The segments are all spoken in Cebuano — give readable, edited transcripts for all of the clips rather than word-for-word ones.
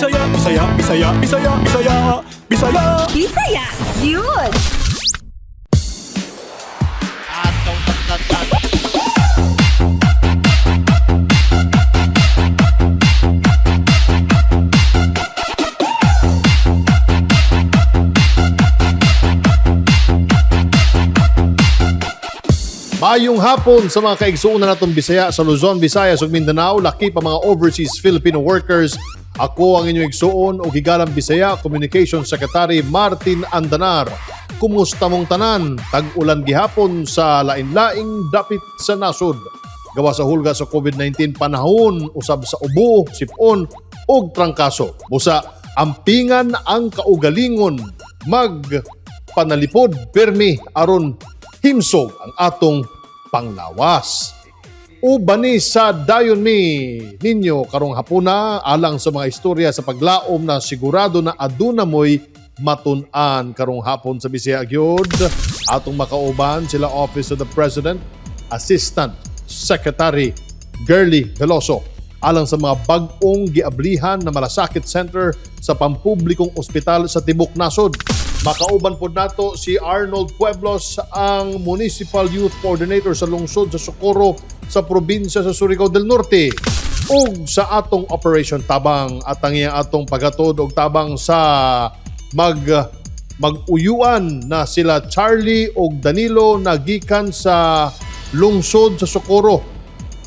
Bisaya, Bisaya, Bisaya, Bisaya, Bisaya, Bisaya. Bisaya, gyud! Mayong hapon sa mga kaigsuonan natong Bisaya sa Luzon, Visayas ug Mindanao, laki pa mga overseas Filipino workers. Ako ang inyong igsuon o gigalang Bisaya Communications Secretary Martin Andanar. Kumusta mong tanan? Tag-ulan gihapon sa lain-laing dapit sa nasod. Gawa sa hulga sa COVID-19 panahon, usab sa ubo, sipon ug trangkaso. Busa, ampingan ang kaugalingon mag panalipod permi aron himsog ang atong panglawas. Uban ni sa dayon mi ninyo karong hapuna alang sa mga istorya sa paglaom na sigurado na aduna mo'y matun-an karong hapon sa Bisaya gyud. Atong makauban sila Office of the President, Assistant Secretary Girly Veloso alang sa mga bag-ong giablihan na malasakit center sa pampublikong ospital sa Tibok Nasod. Makauban pod nato si Arnold Pueblos, ang Municipal Youth Coordinator sa lungsod sa Socorro sa probinsya sa Surigao del Norte. Ug sa atong Operation Tabang at ang iyang atong paghatod og tabang sa mag-uyuan na sila Charlie ug Danilo na gikan sa lungsod sa Socorro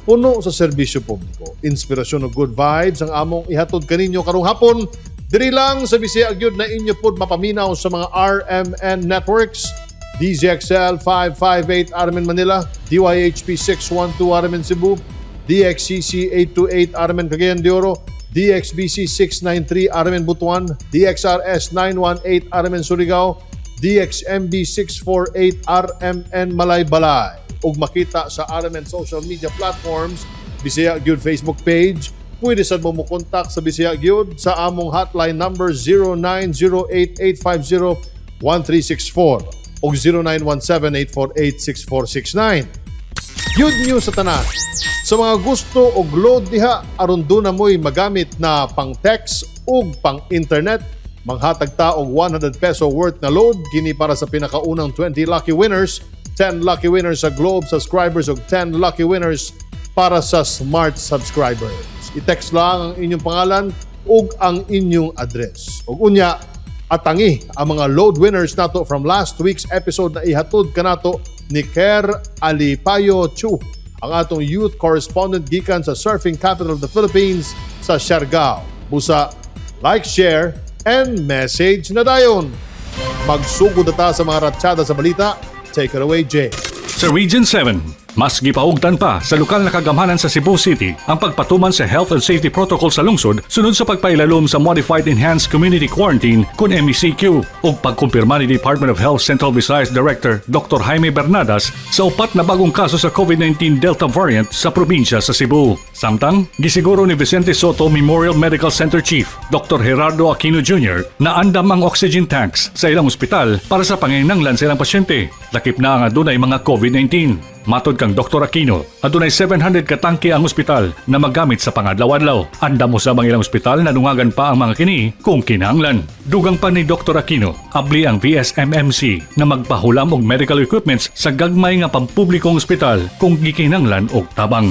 puno sa serbisyo publiko. Inspirasyon ug good vibes ang among ihatod kaninyo karong hapon. Diri lang sa Bisaya gyud na inyo pod mapaminaw sa mga RMN networks. DZXL 558 RMN Manila, DYHP 612 RMN Cebu, DXCC 828 RMN Cagayan de Oro, DXBC 693 RMN Butuan, DXRS 918 RMN Surigao, DXMB 648 RMN Malaybalay. Ug makita sa RMN social media platforms, Bisaya Gyud Facebook page. Pwede sad mo mo-contact sa Bisaya Gyud sa among hotline number 0908-850-1364 o 0917-848-6469. Good news sa tanan. Sa mga gusto og load diha aron duna mo'y magamit na pang text ug pang internet, manghatag ta og 100 peso worth na load kini para sa pinakaunang 20 lucky winners, 10 lucky winners sa Globe subscribers ug 10 lucky winners para sa Smart subscribers. I-text lang ang inyong pangalan ug ang inyong address. Ug unya, atangi ang mga load winners nato from last week's episode na ihatod kanato ni Ker Alipayo Chu, ang atong youth correspondent gikan sa surfing capital of the Philippines sa Siargao. Busa, like, share, and message na dayon. Magsugod na ta sa mga ratsyada sa balita. Take it away, Jay. Sa Region 7, mas gipaugtan pa sa lokal na kagamhanan sa Cebu City ang pagpatuman sa health and safety protocol sa lungsod sunod sa pagpailalom sa Modified Enhanced Community Quarantine kun MECQ ug pagkumpirma ni Department of Health Central Visayas Director Dr. Jaime Bernadas sa upat na bagong kaso sa COVID-19 Delta variant sa probinsya sa Cebu. Samtang, gisiguro ni Vicente Sotto Memorial Medical Center Chief Dr. Gerardo Aquino Jr. na andam ang oxygen tanks sa ilang ospital para sa panginahanglan sa ilang pasyente. Lakip na ang adunay mga COVID-19. Matod kang Dr. Aquino, adunay 700 ka tangke ang ospital na magamit sa pangadlaw-adlaw. Andam usab ang ilang ospital na dungagan pa ang mga kini kung kinahanglan. Dugang pa ni Dr. Aquino, abli ang VSMMC na magpahulam og medical equipments sa gagmay nga pampublikong ospital kung gikinahanglan og tabang.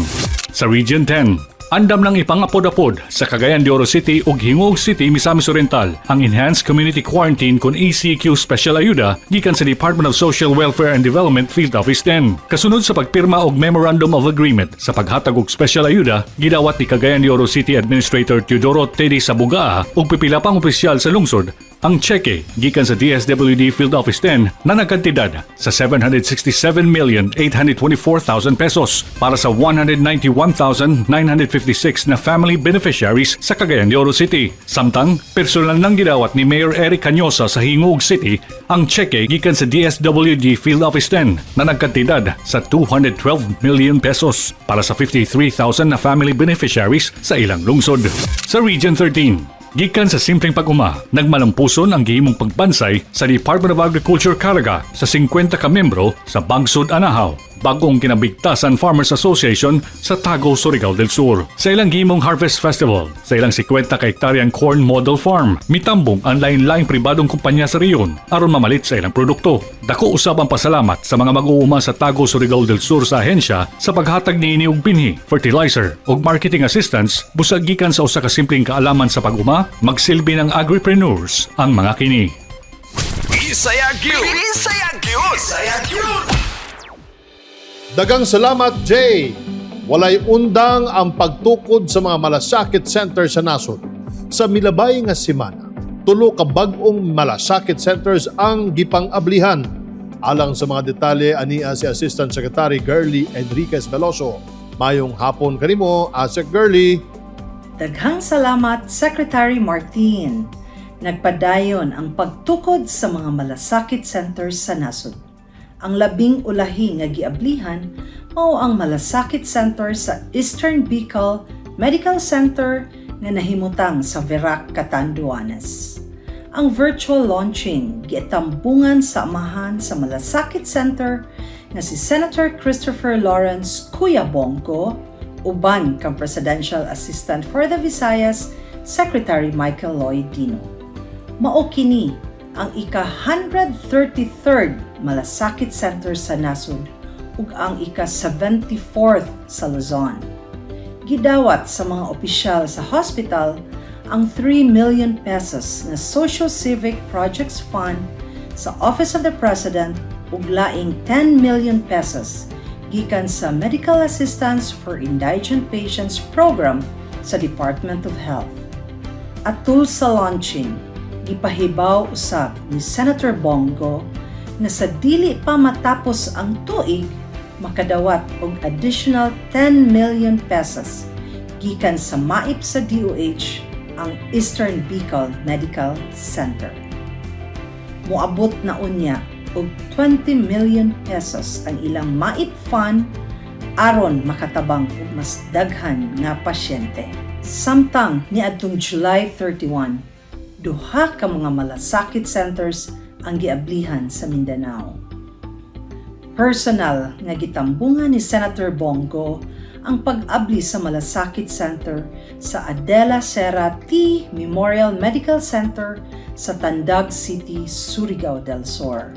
Sa Region 10, andam nang ipangapod-apod sa Cagayan de Oro City ug Gingoog City, Misamis Oriental ang Enhanced Community Quarantine kon ECQ Special Ayuda gikan sa Department of Social Welfare and Development Field Office 10. Kasunod sa pagpirma og Memorandum of Agreement sa paghatag og special ayuda, gidawat ni Cagayan de Oro City Administrator Teodoro Teddy Sabugaa ug pipila pang opisyal sa lungsod ang tseke gikan sa DSWD Field Office 10 na nagkantidad sa 767,824,000 pesos para sa 191,956 na family beneficiaries sa Cagayan de Oro City. Samtang, personal nang gidawat ni Mayor Eric Cañosa sa Gingoog City ang tseke gikan sa DSWD Field Office 10 na nagkantidad sa 212 million pesos para sa 53,000 na family beneficiaries sa ilang lungsod. Sa Region 13, gikan sa simpleng pag-uma, nagmalampuson ang gihimong pagbansay sa Department of Agriculture Caraga sa 50 ka membro sa Bagsud Anahaw. Bagong Kinabigtasan Farmers Association sa Tago, Surigao del Sur. Sa ilang gihimong Harvest Festival, sa ilang 50 ka hektaryang Corn Model Farm, mitambong ang lain-laing pribadong kumpanya sa rehiyon aron mamalit sa ilang produkto. Dako usab ang pasalamat sa mga mag-uuma sa Tago, Surigao del Sur sa ahensya sa paghatag niini og binhi, fertilizer ug marketing assistance busag gikan sa usa ka simpleng kaalaman sa pag-uma, magsilbi ng agripreneurs ang mga kini. Bisaya gyud. Bisaya gyud. Bisaya gyud. Daghang salamat, Jay! Walay undang ang pagtukod sa mga malasakit center sa nasod. Sa milabay nga semana, tulo ka bag-ong malasakit centers ang gipang-ablihan. Alang sa mga detalye, ania si Assistant Secretary Girlie Enriquez Veloso. Mayong hapon kanimo, Asec Girlie. Daghang salamat, Secretary Martin. Nagpadayon ang pagtukod sa mga malasakit centers sa nasod. Ang labing ulahi nga giablihan mao ang Malasakit Center sa Eastern Bicol Medical Center nga nahimutang sa Virac, Catanduanes. Ang virtual launching giatambungan sa amahan sa Malasakit Center nga si Senator Christopher Lawrence Kuya Bong Go uban kang Presidential Assistant for the Visayas, Secretary Michael Lloyd Dino. Mao kini ang ika-133rd Malasakit Center sa nasod ug ang ika-74th sa Luzon. Gidawat sa mga opisyal sa hospital ang 3 million pesos na Social Civic Projects Fund sa Office of the President ug laing 10 million pesos gikan sa Medical Assistance for Indigent Patients Program sa Department of Health. Atul sa launching, gipahibaw usab ni Senator Bong Go na sa dili pa matapos ang tuig, makadawat og additional 10 million pesos gikan sa MAIP sa DOH ang Eastern Bicol Medical Center. Moabot na unya og 20 million pesos ang ilang MAIP fund aron makatabang og mas daghan nga pasyente. Samtang niadtong July 31, duha ka mga malasakit centers ang giablihan sa Mindanao. Personal nga gitambungan ni Senator Bong Go ang pag-abli sa Malasakit Center sa Adela Serra T. Memorial Medical Center sa Tandag City, Surigao del Sur.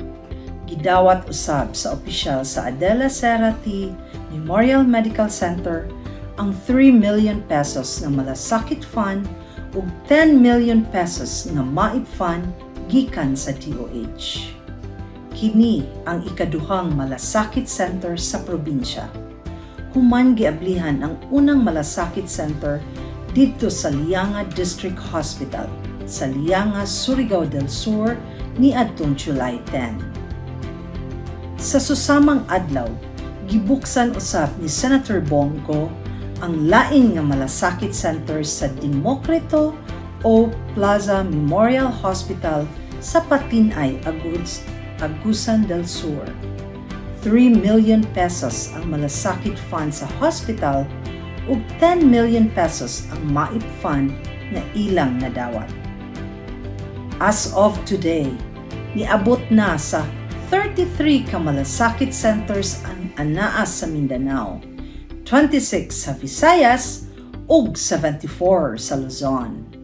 Gidawat usab sa opisyal sa Adela Serra T. Memorial Medical Center ang 3 million pesos nga Malasakit Fund ug 10 million pesos nga MAIP Fund gikan sa DOH. Kini ang ikaduhang Malasakit Center sa probinsya. Human giablihan ang unang Malasakit Center didto sa Lianga District Hospital sa Lianga, Surigao del Sur niadtong July 10. Sa susamang adlaw, gibuksan usab ni Senator Bong Go ang lain nga Malasakit Center sa Democrito O. Plaza Memorial Hospital sa Patinay, Agusan del Sur. 3 million pesos ang Malasakit Fund sa hospital ug 10 million pesos ang MAIP Fund na ilang nadawat. As of today, niabot na sa 33 ka malasakit centers ang anaa sa Mindanao, 26 sa Visayas ug 74 sa Luzon.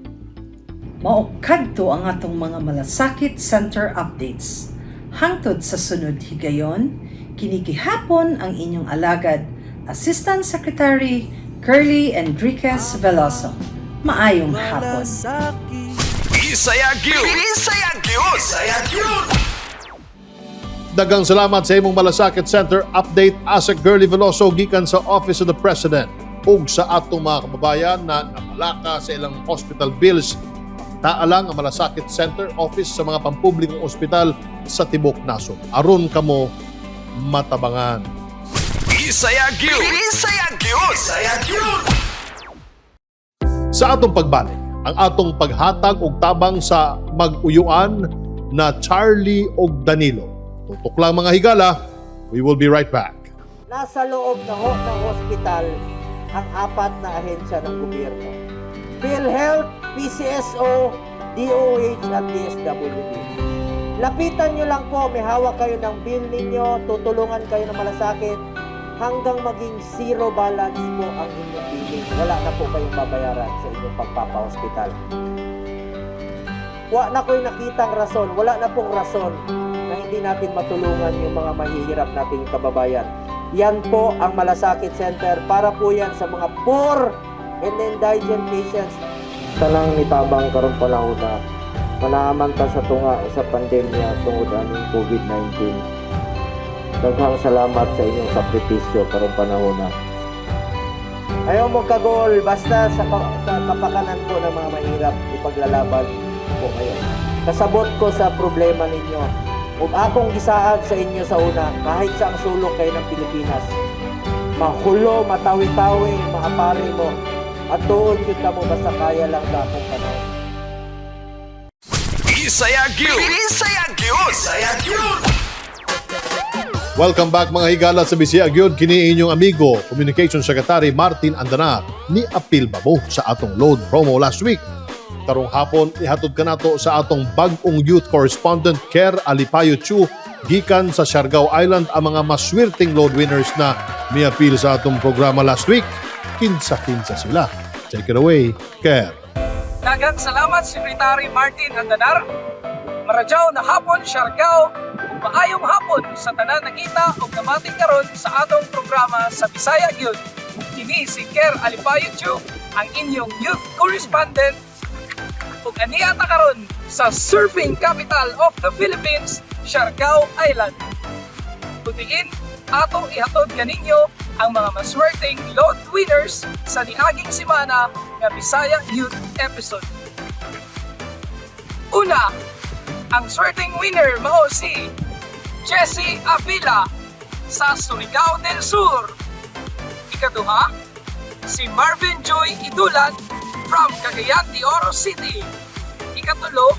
Mao kadto ang atong mga Malasakit Center updates. Hangtod sa sunod higayon, kini gihapon ang inyong alagad, Assistant Secretary Curly Enriquez Veloso. Maayong hapon. Bisaya gyud. Bisaya gyud. Bisaya gyud. Daghang salamat sa imong Malasakit Center update, Asec Girlie Veloso gikan sa Office of the President ug sa atong mga kababayan na napalaka sa ilang hospital bills. Taa lang ang Malasakit Center Office sa mga pampublikong ospital sa tibok nasod aron kamo matabangan. Bisaya gyud. Bisaya gyud. Bisaya gyud. Sa atong pagbalik, ang atong paghatag og tabang sa mag-uyuan na Charlie og Danilo. Tutok lang, mga higala, we will be right back. Nasa loob na ho ng hospital ang apat na ahensya ng gobyerno: PhilHealth, PCSO, DOH at DSWD. Lapitan nyo lang po, may hawak kayo ng bill ninyo, tutulungan kayo ng Malasakit. Hanggang maging zero balance po ang inyong billing. Wala na po kayong babayaran sa inyong pagpapa-hospital. Wala na ko'y nakitang rason, wala na pong rason na hindi natin matulungan yung mga mahihirap nating kababayan. Yan po ang Malasakit Center, para po yan sa mga poor and indigent patients. Tanang nitabang karon panahon na manaaman ta sa tunga sa pandemya tungod aning COVID-19. Daghang salamat sa inyong sakripisyo karong panahon na. Ayaw mo kagol, basta sa kapakanan po ng mga mahirap, ipaglalaban ko kayo. Kasabot ko sa problema ninyo. Ug akong gisaad sa inyo sa una, kahit sa ang sulok kayo ng Pilipinas, mahulo, matawi-tawi, maapari mo, at tuon gyud ka mo basta kaya lang sa akong panahon. Bisaya gyud. Bisaya gyud. Bisaya gyud. Welcome back, mga higala, sa Bisaya Gyud. Kini inyong amigo, Communication Secretary Martin Andanar. Ni apil ba mo sa atong load promo last week? Karong hapon, ihatod ka nato sa atong bag-ong youth correspondent Ker Alipayo Chu gikan sa Siargao Island ang mga maswerteng load winners na miapil sa atong programa last week. Kinsa-kinsa sila. Take it away, Ker. Daghang salamat, Secretary Martin Andanar. Maradyaw na hapon, Siargao, ug maayong hapon sa tanan nakita ug namati karon sa atong programa sa Bisaya Gyud. Kini si Ker Alipayo Chu, ang inyong youth correspondent, ug ania ta karon sa surfing capital of the Philippines, Siargao Island. Ug diin ato ihatod kaninyo ang mga maswerteng load winners sa niaging semana nga Bisaya Youth episode. Una, ang swerteng winner mao si Jesse Avila sa Surigao del Sur. Ikaduha, si Marvin Joy Idulan from Cagayan de Oro City. Ikatulo,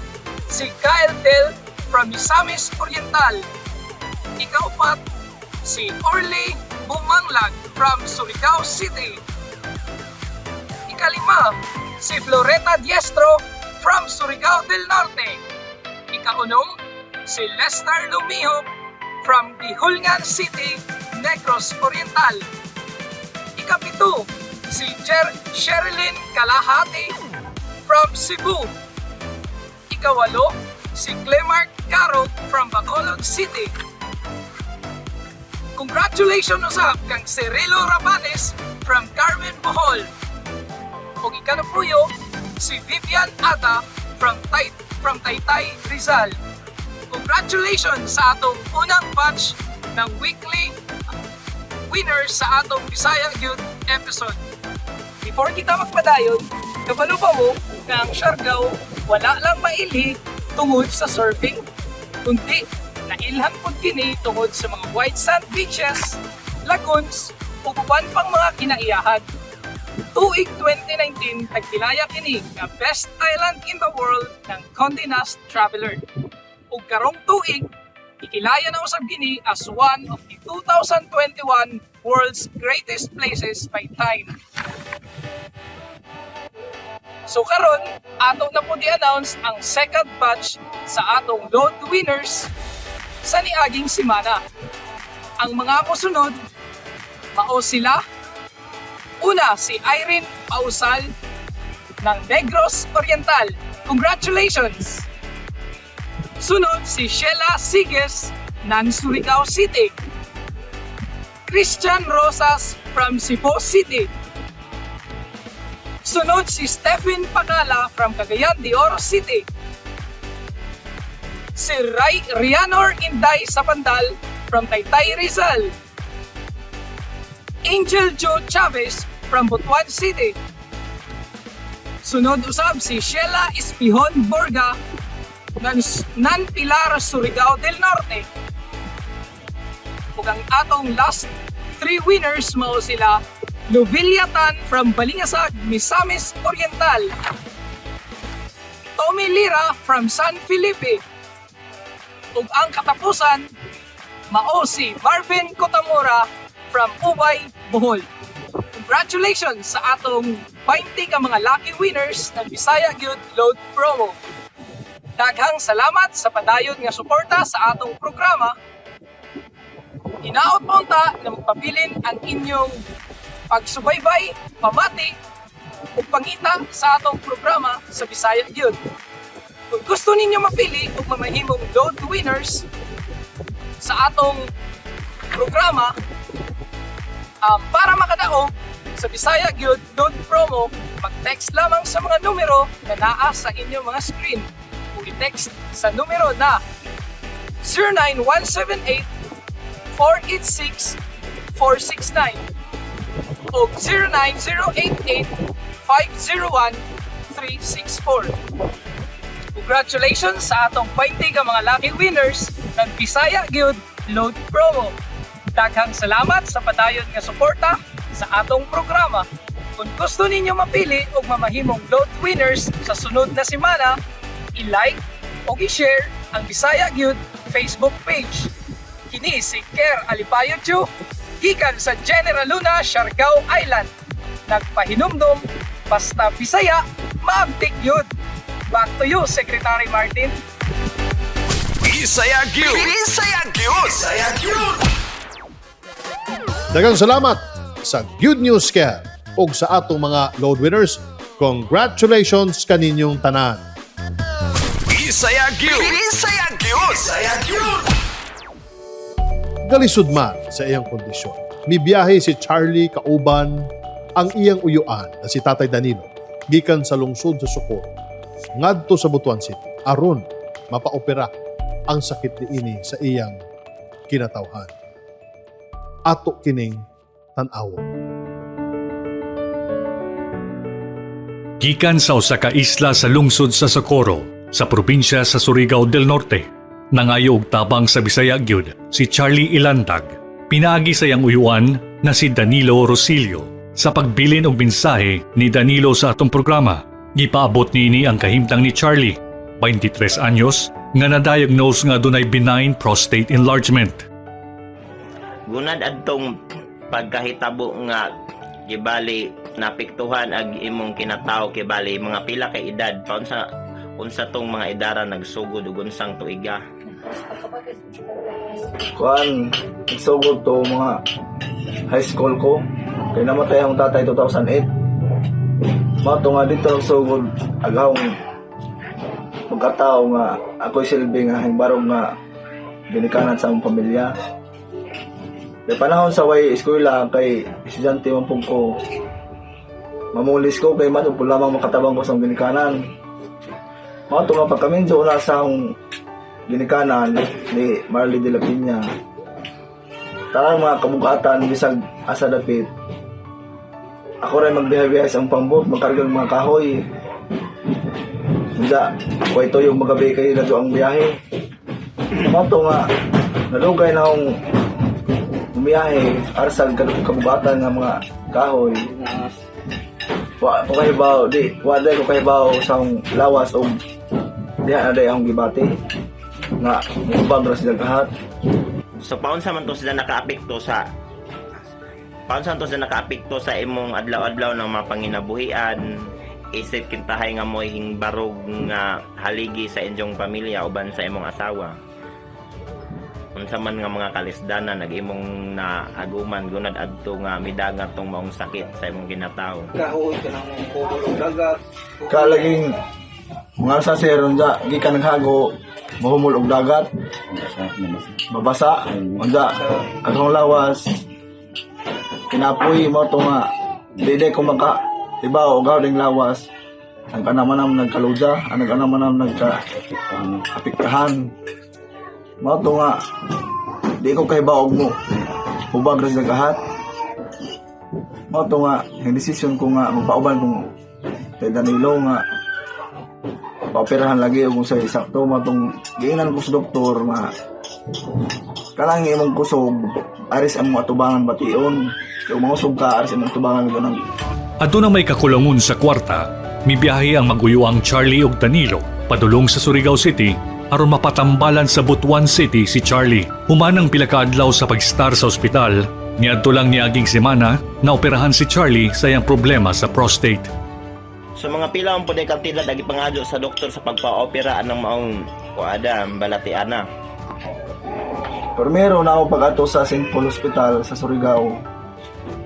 si Kyle Del from Misamis Oriental. Ikaupat, si Orly Bumanglag from Surigao City. Ikalima, si Floreta Diestro from Surigao del Norte. Ikaunom, si Lester Lumihop from Bihulngan City, Negros Oriental. Ikapito, si Sherilyn Kalahati from Cebu. Ikawalo, si Clemark Caro from Bacolod City. Congratulations usab kang Cirilo Rabanes from Carmen, Bohol. Ug ikanapuyo, si Vivian Ada from Taytay, Rizal. Congratulations sa atong unang batch ng weekly winners sa atong Bisaya Youth episode. Before kita magpadayon, kabalo ba mo nga ang Siargao wala lang mailhi tungod sa surfing, kundi nailhan pud kini tungod sa mga white sand beaches, lagoons, ug uban pang mga kinaiyahan. Tuig 2019, nagtilaya kini nga best island in the world ng Condé Nast Traveler. Ug karong tuig, ikilaya na usab kini as one of the 2021 world's greatest places by Time. So karon, ato na po di-announce ang second batch sa atong load winners sa niaging semana. Ang mga mosunod, mao sila. Una, si Irene Pausal ng Negros Oriental. Congratulations! Sunod, si Sheila Siges ng Surigao City. Christian Rosas from Cebu City. Sunod, si Stephen Pacala from Cagayan de Oro City. Si Ray Rianor Inday Sapandal from Taytay, Rizal. Angel Joe Chavez from Butuan City. Sunod usab si Sheila Espihon Borga ng nan Pilar, Surigao del Norte. Ug ang atong last three winners mao sila Luvilia Tan from Balingasag, Misamis Oriental. Tommy Lira from San Felipe. Ug ang katapusan mao si Marvin Kotamura from Ubay, Bohol. Congratulations sa atong 20 ka mga lucky winners ng Bisaya Gyud Load Promo. Daghang salamat sa padayon nga suporta sa atong programa. Hinaot pa unta na magpabilin ang inyong pagsubaybay, pamati, ug pangita sa atong programa sa Bisaya Gyud. Kung gusto ninyo mapili ug mamahimong load winners sa atong programa para makadaog sa Bisaya Gyud Load Promo, mag-text lamang sa mga numero na naa sa inyong mga screen o i-text sa numero na 09178 486 469 o 09088 501 364. Congratulations sa atong 20 ka mga lucky winners ng Bisaya Gyud Load Promo. Daghang salamat sa padayon nga suporta sa atong programa. Kung gusto ninyo mapili og mamahimong load winners sa sunod na semana, i-like o i-share ang Bisaya Gyud Facebook page. Kini si Ker Alipayo Chu, gikan sa General Luna, Siargao Island. Nagpahinumdom, basta Bisaya, maabtik yun. Back to you, Secretary Martin. Bisaya Gyud. Bisaya Gyud. Bisaya Gyud. Daghang salamat sa Good News Care ug sa atong mga load winners. Congratulations kaninyong tanan. Bisaya Gyud. Bisaya Gyud. Bisaya Gyud. Galisod man sa iyang kondisyon. Mibiyahe si Charlie kauban ang iyang uyuan na si Tatay Danilo gikan sa lungsod sa Socorro ngadto sa Butuan City aron mapaopera ang sakit niini sa iyang kinatawhan. Ato kining tan-awon. Gikan sa usa ka isla sa lungsod sa Socorro, sa probinsya sa Surigao del Norte, nangayo og tabang sa Bisaya gyud si Charlie Ilantag. Pinaagi sa iyang uyuan na si Danilo Rosilio sa pagbilin og mensahe ni Danilo sa atong programa. Gipaabot niini ang kahimtang ni Charlie, 23 anyos, nga na-diagnose nga adunay benign prostate enlargement. Gunad adtong pagkahitabo nga gibali napiktuhan ag imong kinatao, kibali mga pila kay edad pa, unsa unsa tong mga idara nagsugod ug unsang tuiga? Kuan, nagsugod to mga high school ko. Kay namatay akong tatay 2008. Mao to nga dito nagsugod agahong pagkatao nga ako'y silbi nga himbarog nga ginikanan sa among pamilya. Kay panahon sa way eskwela kay estudyante man pud ko. Mamulis ko kay man po lamang makatabang ko sa among ginikanan. Mao to nga pagkaminyo na sa akong ginikanan ni Marley de la Piña. Tarang mga kabugatan bisag asa dapit. Ako rin magbiyahe-biyahe sa among pambot, magkarga ng mga kahoy. Hindi, ko ito yung magabi kay ladyo ang biyahe. Mao to nga, nalugay na akong bumiyahe arsag kabugatan ng mga kahoy. Wa ko kahibaw, di, wa day ko kahibaw sa akong lawas o diha na day akong gibati nga mubag ra sila kahat. So paunsa man to sila nakaapekto sa paunsa man to sila nakaapekto sa imong adlaw-adlaw ng mga panginabuhian, isip kintahay nga mo'y hingbarog nga haligi sa inyong pamilya uban sa imong asawa? Unsa man nga mga kalisdanan nag imong naaguman gunad adto nga midagat tong maong sakit sa imong kinatao? Kahoy ka ng kubol og dagat. Kalaging mga sa sir unja gikan naghago mahumol og dagat, babasa unja akong lawas kinapoy. Mo to nga di di ko maka ibaw og ding lawas ang kanaman nam nagkaluja, ang kanaman nam nagka apektahan. Mao to nga di ko kahibaw og mo hubag ra sa kahat. Mao to nga ang desisyon ko nga magpauban kong kay Danilo nga paoperahan lagi og sa sakto. Matong giingnan ko sa doktor nga kanang imong kusog aris ang mga atubangan bation kay mangusog ka aris imong atubangan ganang. Aduna may kakulangon sa kwarta, mibiyahe ang maguyuang Charlie ug Danilo padulong sa Surigao City aron mapatambalan sa Butuan City si Charlie. Human ang pila ka adlaw sa pag-star sa ospital, niadto lang niaging semana na operahan si Charlie sa iyang problema sa prostate. So mga pila ang puday kantidad agi pangadyo sa doktor sa pagpa-opera anang maong kuada balatiana? Primero na ako pag-ato sa St. Paul Hospital sa Surigao.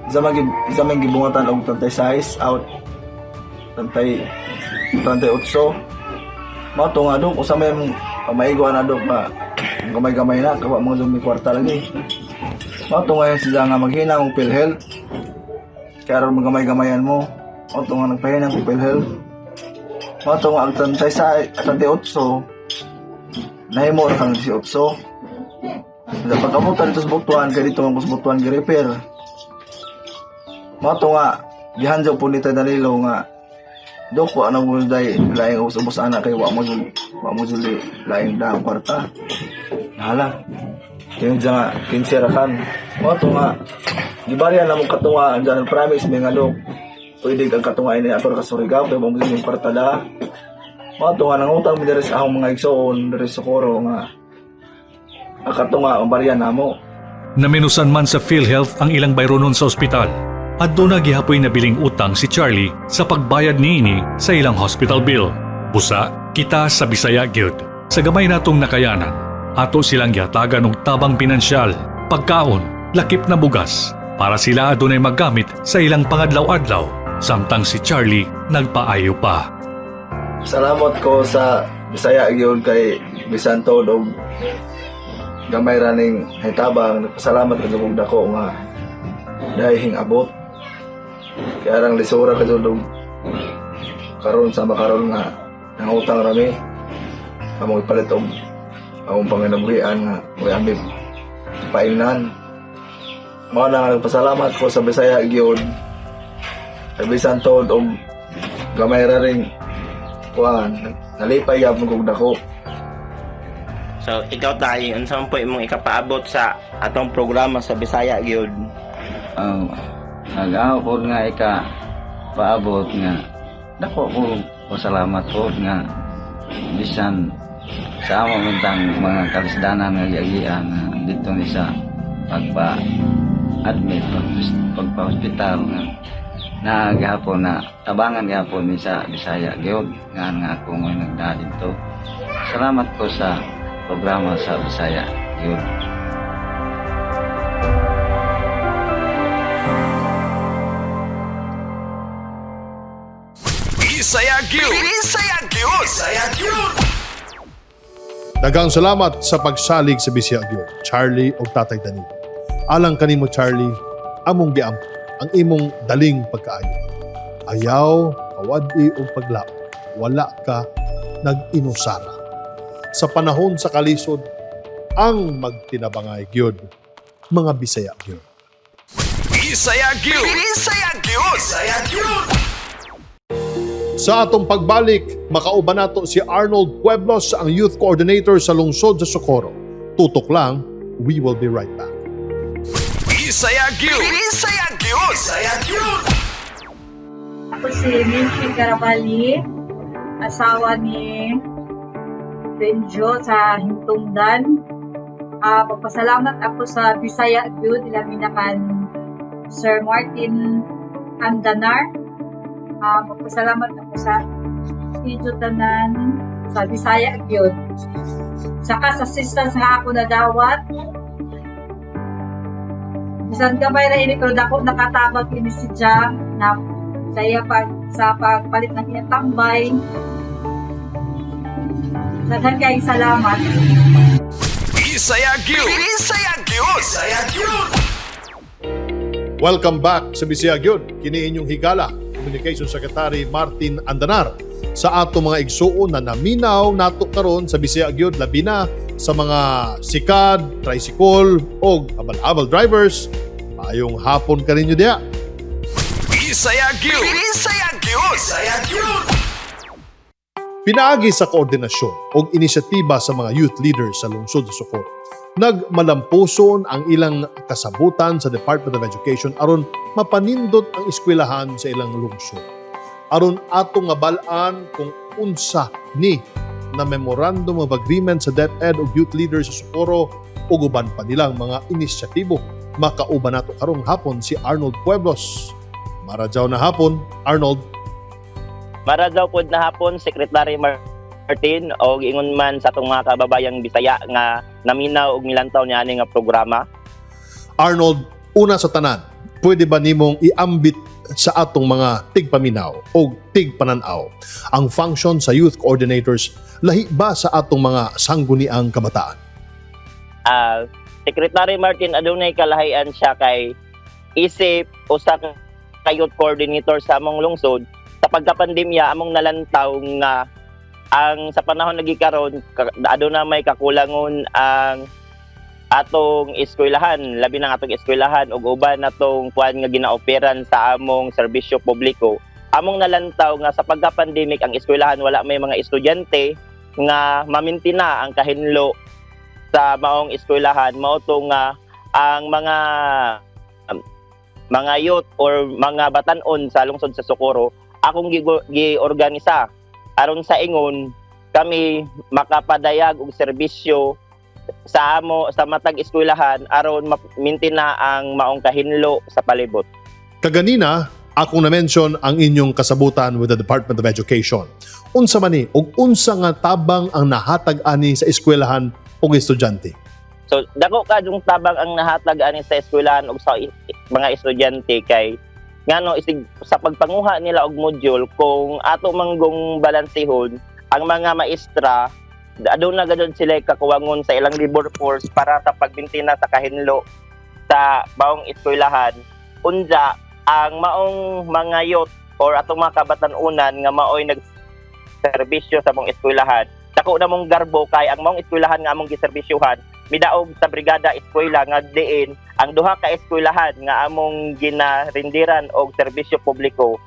Isa man gibungatan og 36 out 38. Mao to nga dok, usa may pamaigo na dok ba. Gamay-gamay na kawa mga dumi kwarta lagi. Mao to nga sila nga maghina og PhilHealth. Kaya aron magamay-gamayan mo. Mao to nga nagpahinang og PhilHealth. Mao to nga ang 36 38 nahimo ra kang 18. Sa pagkamutan dito sa Butuan, kay dito man ko sa Butuan gi-repair. Mao to nga gihandyaw po ni Tay Danilo nga dok wa na mo day laing ubos-ubos ana kay wa mo jud laing daang kwarta. Hala. Kaya dyan nga, 15 ra kan. Mao to nga gibarya na mong katunga andyan ang promise mi nga dok. Pwede kang katunga ini ato ka Surigao kay wa mo jud yung kwarta da. Mao to nga nangutang mi diri sa akong mga igsoon diri sa Socorro nga ang katunga ang barya namo. Naminusan man sa PhilHealth ang ilang bayronon sa ospital. At doon na gihapoy nabiling utang si Charlie sa pagbayad niini sa ilang hospital bill. Busa, kita sa Bisaya gyud. Sa gamay natong nakayanan, ato silang gihatagan og tabang pinansyal, pagkaon, lakip na bugas, para sila adunay magamit sa ilang pangadlaw-adlaw, samtang si Charlie nagpaayo pa. Salamat ko sa Bisaya gyud kay bisan tuod og gamay ra ning hitabang, nagpasalamat ka jud dako nga dahing abot. Kaya rang lisura ka jud og karon sa makaron nga nangutang rami among ipalit og among panginabuhian nga way ami paingnan. Mao na nga nagpasalamat ko sa Bisaya gyud kay bisan tuod og gamay ra ring kuan, nalipay gyapon kog dako. So ikaw tay, unsa man po imong ikapaabot sa atong programa sa Bisaya gyud? Nag-aho po nga ika paabot nga dako ko pasalamat po nga bisan sa amo man mga kalisdanan nga giagian nga dito ni sa pagpa admit pagpa hospital nga na gihapon na tabangan gihapon ni sa Bisaya gyud nga nga ako mo nagdaa dito. Salamat ko sa programa sa Bisaya gyud. Bisaya gyud. Bisaya gyud. Bisaya gyud. Daghang salamat sa pagsalig sa Bisaya gyud, Charlie ug Tatay Danilo. Alang kanimo, Charlie, among giampo ang imong daling pagkaayo. Ayaw kawad-i og paglaom. Wala ka nag-inusara. Sa panahon sa kalisod, ang magtinabangay gyud, mga Bisaya gyud. Bisaya gyud. Bisaya gyud. Bisaya gyud. Sa atong pagbalik, makauban nato si Arnold Pueblos, ang Youth Coordinator sa lungsod sa Socorro. Tutok lang, we will be right back. Bisaya gyud. Bisaya gyud. Bisaya gyud. Ako si Minky Carabali, asawa ni Benjo sa Hintungdan. Pagpasalamat ako sa Bisaya gyud, ilabi na kan Sir Martin Andanar. Magpasalamat ako sa video tanan sa Bisaya gyud. Saka sa assistance nga ako nadawat. Bisan gamay ra ini pero dako nakatabang ini si Jam na sa iya pag sa pagpalit ng iyang tambay. Daghan kayong salamat. Bisaya gyud. Bisaya gyud. Bisaya gyud. Welcome back sa Bisaya gyud. Kini inyong higala, Communication Secretary Martin Andanar. Sa ato mga igsuon na naminaw nato karon sa Bisaya gyud, labi na sa mga sikad, tricycle og habal-habal drivers. Maayong hapon kaninyo diya. Bisaya gyud. Bisaya gyud. Bisaya gyud. Pinaagi sa koordinasyon og inisyatiba sa mga youth leaders sa lungsod sa Socorro, nagmalampuson ang ilang kasabutan sa Department of Education aron mapanindot ang eskwelahan sa ilang lungsod. Aron atong nga bal-an kung unsa ni na Memorandum of Agreement sa DepEd ug youth leaders sa Socorro ug uban pa nilang mga inisyatibo, makauban nato karong hapon si Arnold Pueblos. Maradyaw na hapon, Arnold. Maradyaw pod na hapon, Secretary Martin, o ingon man sa atong mga kababayang Bisaya nga naminaw og milantaw niya ani nga programa. Arnold, una sa tanan, pwede ba nimong iambit sa atong mga tigpaminaw o tigpananaw ang function sa youth coordinators, lahi ba sa atong mga sangguniang kabataan? Secretary Martin, adunay kalahian siya kay isip usa ka youth coordinator sa among lungsod. Sa pagkapandemya, among nalantaw nga ang sa panahon lagi karon aduna may kakulangon ang atong eskwelahan, labi na ang atong eskwelahan ug uban natong kuan nga ginaoperan sa among serbisyo publiko. Among nalantaw nga sa pagka-pandemic, ang eskwelahan wala may mga estudyante nga mamintina ang kahinlo sa maong eskwelahan. Mao to nga ang mga youth or mga batan-on sa lungsod sa Socorro akong giorganisa aron sa ingon kami makapadayag og serbisyo sa amo sa matag eskwelahan aron mamintina ang maong kahinlo sa palibot. Kaganina, akong na-mention ang inyong kasabutan with the Department of Education. Unsa man ni ug unsa nga tabang ang nahatag ani sa eskwelahan ug estudyante? So dako kaayong tabang ang nahatag ani sa eskwelahan ug sa mga estudyante kay ngano isig sa pagpanguha nila og module, kung ato manggong balansihon ang mga maestra, aduna gadon sila kakuwangon sa ilang labor force para sa pagbintina sa kahinlo sa maong eskwelahan. Unja ang maong mga youth or atong mga kabatan-unan nga maoy nagserbisyo sa maong eskwelahan, dako na mong garbo kay ang maong eskwelahan nga among giserbisyuhan midaog sa Brigada Eskwela nga diin ang duha ka eskwelahan nga among ginarindiran og serbisyo publiko,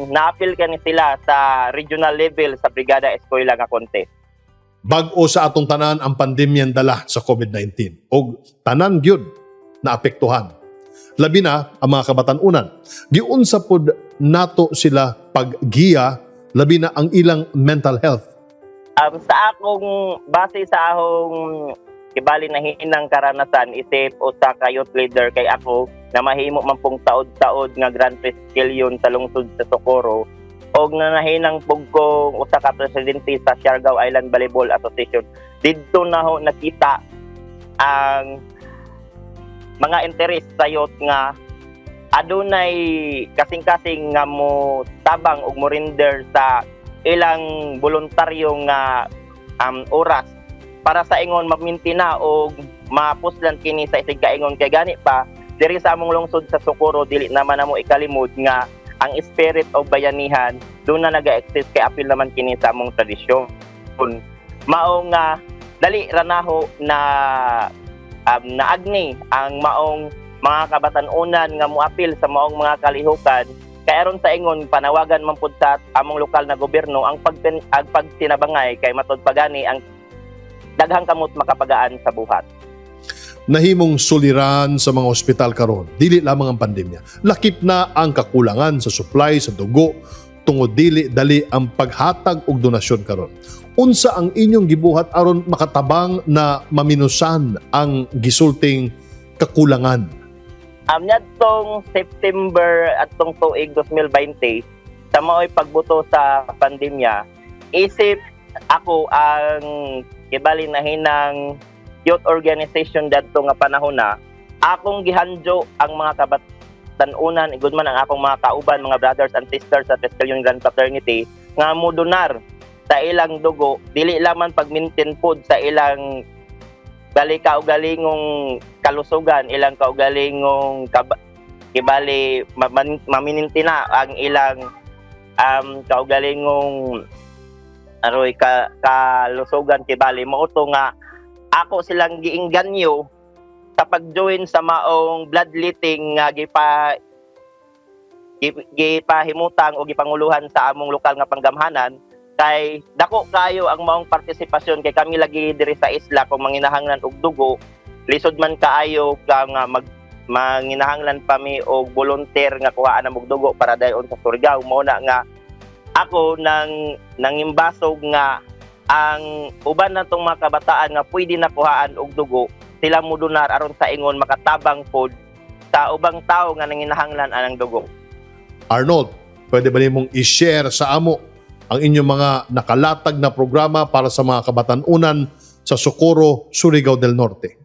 naapil kani sila sa regional level sa Brigada Eskwela nga contest. Bag-o sa atong tanan ang pandemyang dala sa COVID-19 ug tanan gyud na apektuhan. Labi na ang mga kabatan-unan. Giunsa pod nato sila paggiya, labi na ang ilang mental health? Sa akong base sa akong kibali na hinang karanasan isip usa ka youth leader, kay ako na mahimo man pong taod-taod nga Grand Triskelion sa lungsod sa Socorro og na nahinang pug ko usa ka presidente sa Siargao Island Volleyball Association, didto na ho nakita ang mga interest sa youth nga adunay kasing-kasing nga mo tabang og mo render sa ilang voluntaryo nga oras para sa ingon mamintina og mapuslan kini sa isig kaingon. Kay gani pa diri sa among lungsod sa Socorro, dili naman namo ikalimod nga ang spirit of bayanihan doon na naga-exist kay apil naman kini sa among tradisyon. Mao nga dali ra naho na naagni ang maong mga kabatan-unan nga moapil sa maong mga kalihukan kay aron sa ingon panawagan man pud sa among lokal na gobyerno ang pagtinabangay, kay matud pa gani ang daghang kamot makapagaan sa buhat. Nahimong suliran sa mga ospital karon, dili lamang ang pandemya. Lakip na ang kakulangan sa supply sa dugo tungod dili dali ang paghatag og donasyon karon. Unsa ang inyong gibuhat aron makatabang na maminusan ang gisulting kakulangan? Niadtong September atong tuig 2020 sa maoy pagbuto sa pandemya, isip ako ang kibali na hinang youth organization dadto nga panahon na akong gihandyo ang mga kabatan-unan, igud man ang akong mga kauban, mga brothers and sisters sa Triskelion Grand Fraternity nga modonar sa ilang dugo, dili lamang pag-maintain pod sa ilang bali kaugalingong kalusugan, ilang kaugalingong kibali maminintina ang ilang kaugalingong aroy ka kalusugan. Kibali mao to nga ako silang giingganyo sa pag-join sa maong bloodletting nga gipahimutang o gipanguluhan sa among lokal nga panggamhanan, kay dako kayo ang maong partisipasyon, kay kami lagi diri sa isla, kung manginahanglan og dugo, lisod man kaayo ka nga manginahanglan pa mi og volunteer nga kuhaan og dugo para dayon sa Surigao. Mao na nga ako nang nangimbasog nga ang uban natong mga kabataan nga pwede na kuhaan og dugo, sila mo donar aron sa ingon makatabang pod sa ubang tao nga nanginahanglan anang dugo. Arnold, pwede ba nimong i-share sa amo ang inyong mga nakalatag na programa para sa mga kabatan-unan sa sa Socorro, Surigao del Norte.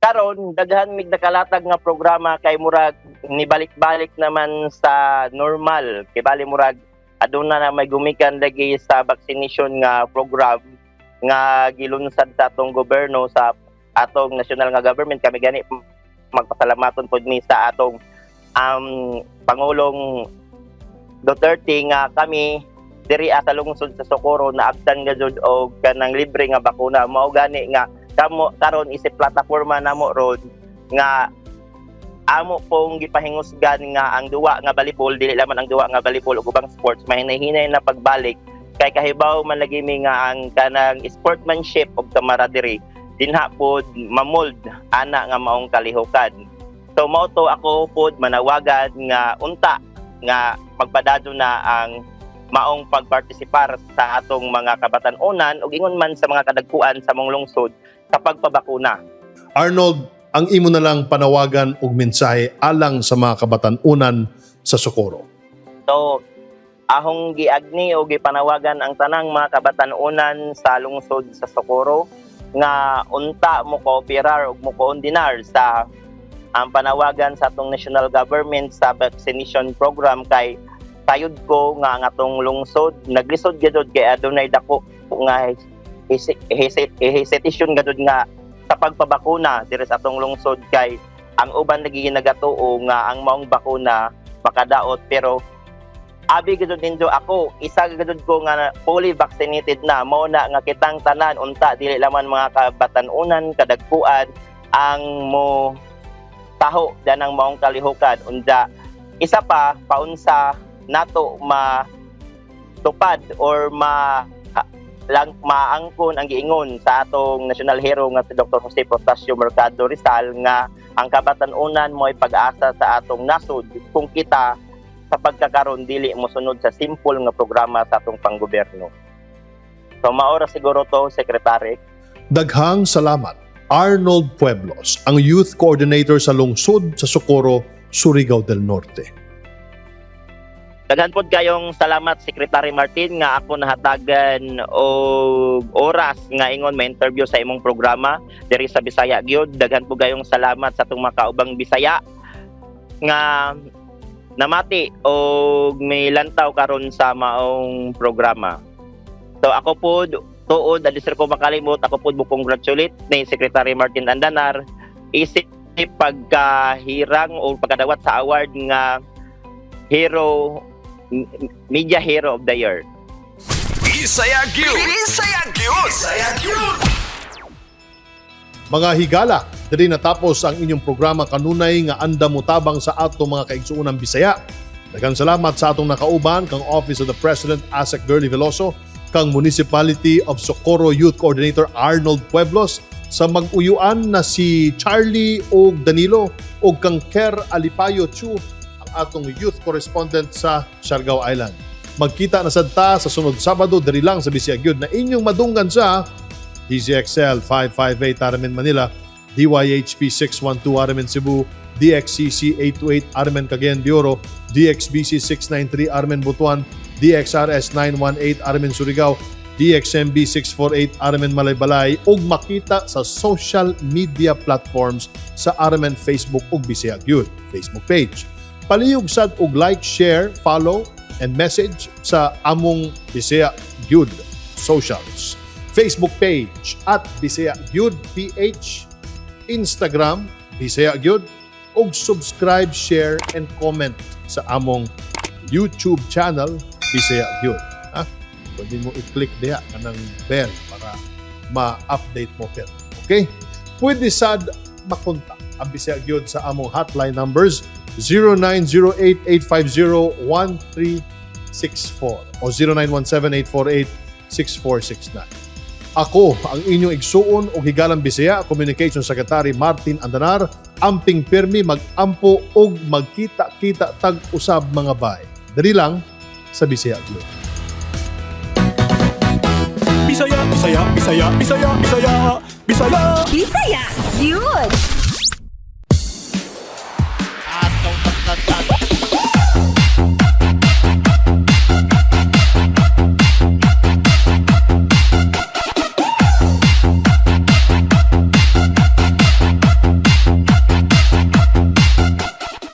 Karon daghan mig nakalatag nga programa kay murag nibalik-balik naman sa normal, kay bali murag aduna na may gumikan lagi sa vaccination nga program nga gilunsad sa atong gobyerno, sa atong national nga government. Kami gani magpasalamaton pod mi sa atong Pangulong Duterte nga kami diri sa lungsod sa Socorro naabtan ga jud og kanang libre nga bakuna. Mao gani nga kamo karon isip plataporma namo ron nga amo pong gipahingusgan nga ang duwa nga volleyball, dili laman ang duwa nga volleyball ug ubang sports, mahinay-hinay na pagbalik kay kahibaw man lagi mi nga ang kanang sportsmanship ug camaraderie dinha pod mamold ana nga maong kalihukan. So mao to ako pod manawagan nga unta nga magpadadyo na ang maong pagpartisipar sa atong mga kabatan-onan ug ingon man sa mga kadagkuan sa mong lungsod sa pagpabakuna. Arnold, ang imo na lang panawagan ug mensahe alang sa mga kabatan-unan sa Socorro. So, ahong giagni o gipanawagan ang tanang mga kabatan-unan sa lungsod sa Socorro nga unta mo kooperar ug mo koordinar sa ang panawagan sa atong national government sa vaccination program kay tayod ko nga ang atong lungsod naglisod gyud kay adunay dako nga hesitation gadud nga sa pagpabakuna diri sa atong lungsod kay ang uban lagi nagatuo nga ang maong bakuna makadaot, pero abi gud nindo ako isa gud ko nga fully vaccinated na. Mao na nga kitang tanan unta dili laman mga kabatan-unan kadagkuan ang mo taho danang maong kalihukan. Unda isa pa, paunsa nato matupad or ma lang maangkon ang giingon sa atong national hero nga si Dr. Jose Protasio Mercado Rizal nga ang kabatan-unan mo'y pag-asa sa atong nasod kung kita sa pagkakaron dili mosunod sa simple nga programa sa atong panggobyerno. So maora siguro to, Secretary. Daghang salamat, Arnold Pueblos, ang Youth Coordinator sa lungsod sa Socorro, Surigao del Norte. Daghan pod kayong salamat, Secretary Martin, nga ako nahatagan og oras nga ingon ma-interview sa imong programa diri sa Bisaya gyud. Daghan pod kayong salamat sa atong mga kaubang Bisaya nga namati og may lantaw karon sa maong programa. So ako pod tuod dali sir ko makalimot, ako pod mo congratulate ni Secretary Martin Andanar isip pagkahirang o pagkadawat sa award nga Hero Media Hero of the Year. Bisaya gyud. Bisaya gyud. Bisaya gyud. Mga higala, diri natapos ang inyong programa kanunay nga andam motabang sa atong mga kaigsuonang Bisaya. Daghang salamat sa atong nakauban kang Office of the President Asec Girlie Veloso, kang Municipality of Socorro Youth Coordinator Arnold Pueblos, sa mag-uyuan na si Charlie og Danilo ug kang Ker Alipayo Chu, ang atong youth correspondent sa Siargao Island. Magkita na sad ta sa sunod Sabado diri lang sa Bisaya gyud na inyong madunggan sa DZXL 558 RMN Manila, DYHP 612 RMN Cebu, DXCC 828 RMN Cagayan de Oro, DXBC 693 RMN Butuan, DXRS 918 RMN Surigao, DXMB 648 RMN Malaybalay ug makita sa social media platforms sa RMN Facebook ug Bisaya gyud Facebook page. Palihog sad og like, share, follow and message sa among Bisaya gyud socials. Facebook page @BisayaGyud PH, Instagram Bisaya Gyud, ug subscribe, share and comment sa among YouTube channel Bisaya Gyud. Ha? Pwede mo i-click diha kanang bell para ma-update mo pero. Okay? Pwede sad makontak ang Bisaya Gyud sa among hotline numbers 0908-850-1364 o 0917-848-6469. Ako ang inyong igsuon og higalang Bisaya, Communication Secretary Martin Andanar, amping pirmi, mag-ampo og magkita-kita tag-usab mga bay. Dali lang sa Bisaya Gyud. Bisaya, Bisaya, Bisaya, Bisaya, Bisaya, Bisaya. Bisaya, yun!